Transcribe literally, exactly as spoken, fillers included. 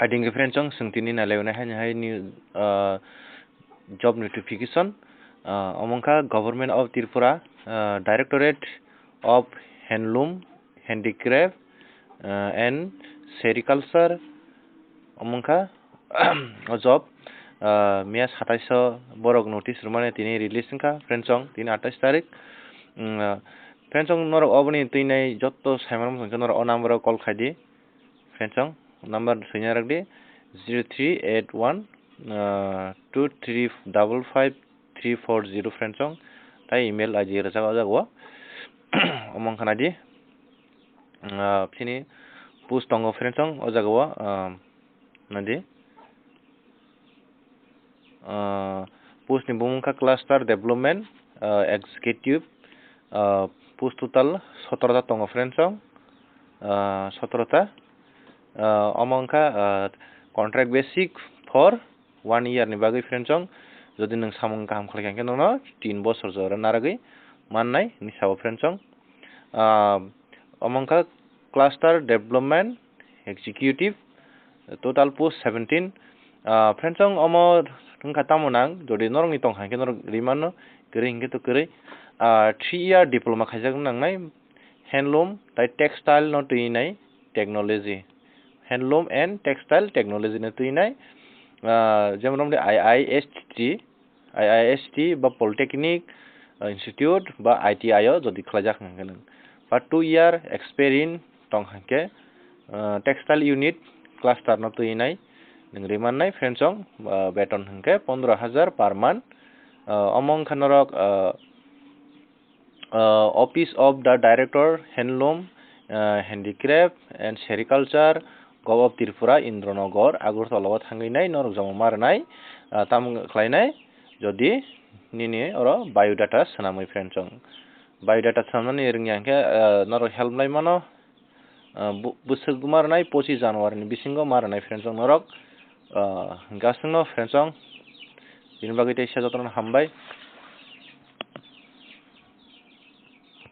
Ading friends, chwng tini nailaio hai hai ni, ah, job notification, ah, omo wngkha Government of Tripura, ah, Directorate of Handloom, Handicraft, ah, and Sericulture, omo wngkha o job, ah, miya satais o borok notice rwmani tini release wngkha friends, tini atais tarik. Mm, ah, friends, norok oboni twinai jotto saimanmani wngkha norok o number o call khaidi. Friends, number swina rakdi, zero three eight one, ah, two three double five three four zero friends, tai email I D rwjak o jaga o. Omo wngkha naidi, ah, chini post tongo friends, o jaga o, ah, naidi. Ah, post ni bumung wngkha Cluster Development, ah, Executive, ah, post total sotoro ta tongo friends, ah, sotoro ta. Ah, omo wngkha, ah, contract basic for one year ni bagwi friends, jodi nwng samung kaham khlai kha hwnkhe nono tin bosor jora narwgwi mannai hinwi sao friends. Ah, omo wngkha Cluster Development Executive, total post seventeen. Ah, friends, omo wngkha tamo nang, jodi norokni tongkha hwnkhe norok rimano, kwrwi hwnkhe to kwrwi. Ah, three year diploma khaijak nangnai, handloom tai textile no twinai technology, handloom and textile technology no twinai, ah, jemon romde I I S T, I I S T ba Polytechnic, ah, Institute ba I T I o jodi khlaijak hwnkhe nwng. Ba two year experience tong hwnkhe, ah, textile unit cluster no twinai nwng rimannai friends, ah, beton hwnkhe pondro hajar per month. Ah, omo wngkha norok, ah, ah, Office of the Director, Handloom, ah, Handicraft and Sericulture, Govt of Tripura, Indranagar, Agartala o thangwi nai norok joma ma rwnai, ah, tamo khlainai, jodi nini oro biodata swnamwi friends, biodata swnamnani rwngya hwnkhe, ah, norok help lai mano, ah, bu-, bwswk ma rwnai pochis January ni bisingo ma rwnai friends norok, ah, hwnkhe aswkno friends, bini bagwi teisa jotono hambai.